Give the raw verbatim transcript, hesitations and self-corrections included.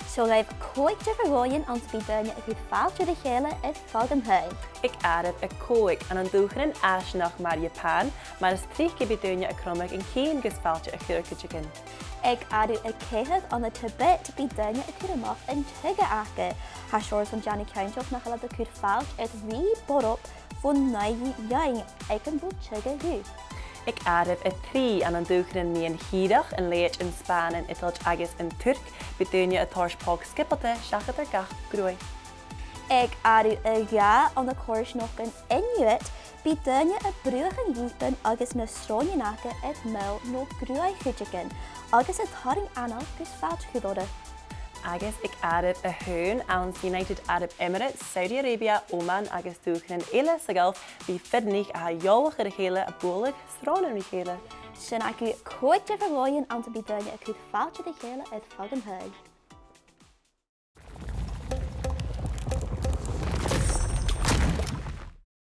Seo agaibh còig diofar dhòighean anns am bi daoine a' cur fàilte ri chèile air feadh an t-saoghail. Aig àireamh a còig, ann an dùthchannan àrainneach mar Iapan, mar as trice bidh daoine a' cromadh an cinn gus fàilte a chur air cuideigin. Aig àireamh a ceithir, ann an Tibet, bidh daoine a' cur a-mach an tuigse aca. Tha seòrsa den teanga ceangailte nach eil iad a' cur fàilte air ruith borb bhon aghaidh linn aig an robh tuigse dhubh. Aig àireamh a trì, ann an dùthchannan meadhan-thìreach, an Leithid, an Spàinn, an Eadailt agus an Tuirc, bidh daoine a' toirt pòg sgiobalta seachad air gach gruaidh. Aig àireamh a dhà, ann an còraisean Inuit, bidh daoine a' bruthadh an lùban agus na sròinean aca air mil no gruaidh cuideigin, agus a' tarraing anail gus fàilte a chur orra. Agus aig àireamh a h-aon, anns na United Arab Emirates, Saudi Arabia, Oman agus dùthchannan eile sa Ghulf, bidh fireannaich a tha eòlach air a chèile a' bualadh sròinean ri chèile. Sin agaibh còig diofar dhòighean anns am bi daoine a' cur fàilte ri chèile air feadh an t-saoghail.